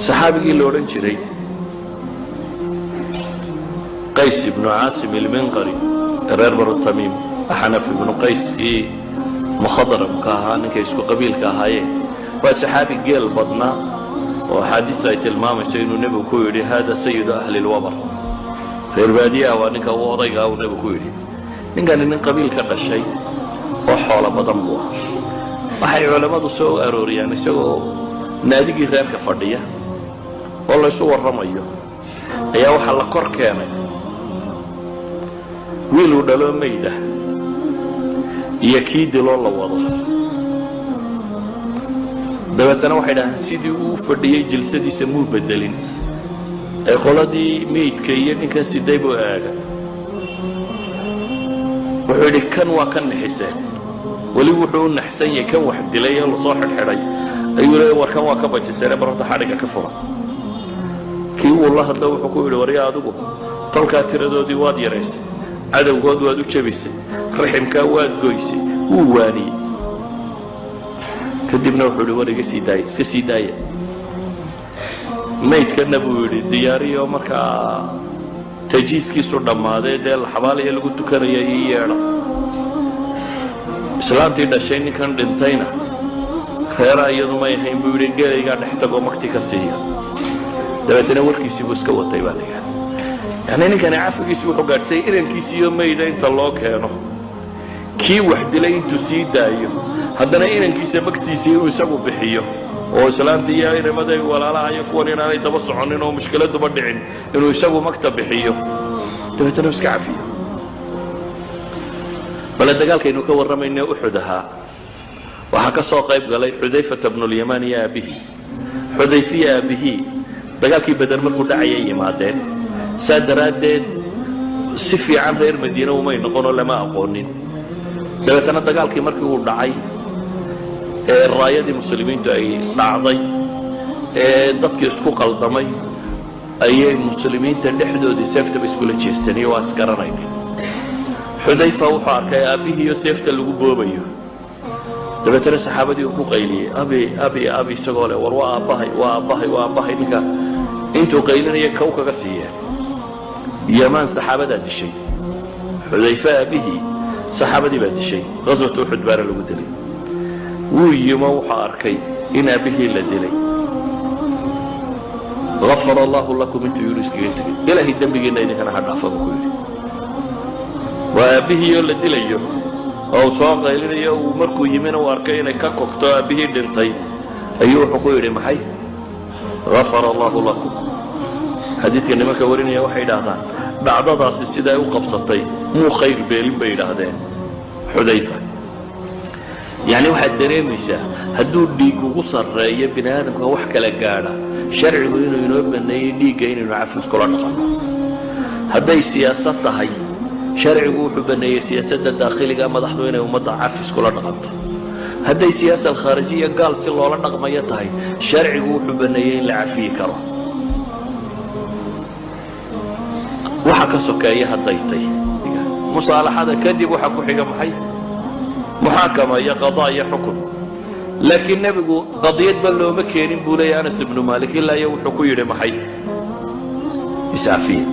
Saxaabigii la odhan jiray Qays ibnu Caasim Ilminqari ee reer Banu Tamiim, Axnaf ibnu Qayskii mukhadramka ahaa, ninkay isku qabiilka ahaayeen, waa saxaabi geel badnaa oo axaadiista ay tilmaamayso inuu nebigu ku yidhi: "Hada sayidu ahli lwabar." Reer baadiyaha waa ninka uu odaygaa uu nebigu ku yidhi. Ninkani nin qabiil ka dhashay oo xoolo badan buu ahaa. Waxay culammadu soo arooriyaan isagoo naadigii reerka fadhiya oo laysu warramayo ayaa waxaa la kor keenay wiil uu dhaloo mayda iyo kii diloo la wado. Dabeetana waxay dhahdeen sidii uu u fadhiyey jilsadiisa muu bedelin ee qoladii meydka iyo ninkan siday buu aaga. Wuxuu yidhi: "Kan waa ka nixiseen." Weliba wuxuu u naxsan yahay kan wax dilay ee lasoo xidhxidhay. Ayuu leeya: "War, kan waa ka bajiseene, bar horta xadhigga ka fura." Kii wuu la hadlo, wuxuu ku yidhi: "Warya, adigu tolkaa tiradoodii waad yaraysay, cadowgood waad u jebisay, raximkaa waad goysay." Wuu waaniyey. Kadibna wuxuu yidhi: "War, iga sii daaya, iska sii daaya maydkana," buu yidhi, "diyaariyo markaa tajiiskiisu dhammaaday, dee xabaaliya lagu tukanaya ii yeedha. Islaantii dhashay ninkan dhintayna reera iyadu may ahayn," buu yidhi, "geelaygaa dhex tagoo makti ka siiya." Dabeetana warkiisii buu iska watay baa la yidhahda. Yacni ninkani cafigiisi wuxuu gaadhsayay inankiisiiyo mayda inta loo keeno, kii wax dilay intuu sii daayo, haddana inankiisa magtiisii inuu isagu bixiyo, oo islaanta iyo inamaday walaalaha iyo kuwan inaanay daba soconin oo mushkiladuba dhicin, inuu isagu magta bixiyo, dabeetana iska cafiyo. Bale dagaalkaynu ka warramayne Uxud ahaa waxaa ka soo qayb galay Xudayfata bnulyamaan iyo aabbihii. Xudayfiya aabbihii dagaalkii Beder markuu dhacayay yimaadeen. Saa daraaddeed si fiican reer Madiine umay noqonoo lama aqoonin. Dabeetana dagaalkii markii uu dhacay ee raayadii muslimiintu ay dhacday ee dadkii isku qaldamay, ayay muslimiinta dhexdoodii seeftaba iskula jeestaniyo waa isgaranayna. Xudayfa wuxuu arkay aabbihiiyo seefta lagu boobayo. Dabeetana saxaabadii uu ku qayliyey: "Abi, abi, abi," isagoo leh: "War, waa aabbahay, waa aabbahay, waa aabbahay." Ninka intuu qaylinaya kow kaga siiyeen. Yamaan saxaabadaa dishay. Xudayfe aabbihii saxaabadii baa dishay. Ghaswatu Uxud baana lagu dilay. Wuu yimo, wuxuu arkay in aabbihii la dilay. "Gafara Allahu lakum," intuu yidhi iskaga tegey. "Ilaahay dembigiinna idinkana ha dhaafa," buu ku yidhi. Waa aabbihii oo la dilayo oo uu soo qaylinayo. Uu markuu yimina uu arkay inay ka kogto aabbihii dhintay, ayuu wuxuu ku yidhi maxay? "Gafara Allahu lakum." Xadiidka nimanka warinaya waxay idhaahdaan dhacdadaasi siday u qabsatay muu khayr beelin bay yidhaahdeen Xudayfa. Yacni waxaad dareemaysaa hadduu dhiig ugu sarreeyo bini aadamka wax kala gaadha, sharcigu inuu inoo baneeyey dhiigga inaynu cafis kula dhaqanno. Hadday siyaasad tahay, sharcigu wuxuu baneeyey siyaasadda daakhiliga madaxdu inay ummadda cafis kula dhaqanto. Hadday siyaasa alkhaarijiya, gaal si loola dhaqmayo tahay, sharcigu wuxuu baneeyey in la cafiyi karo. Waxa ka sokeeya hadday tay musaalaxada, kadib waxa ku xiga maxay? Muxaakama iyo qadaa iyo xukun. Laakiin nebigu qadiyadba looma keenin, buu leeya Anas ibnu Maalik, ilaa iyo wuxuu ku yidhi maxay? Iscafiya.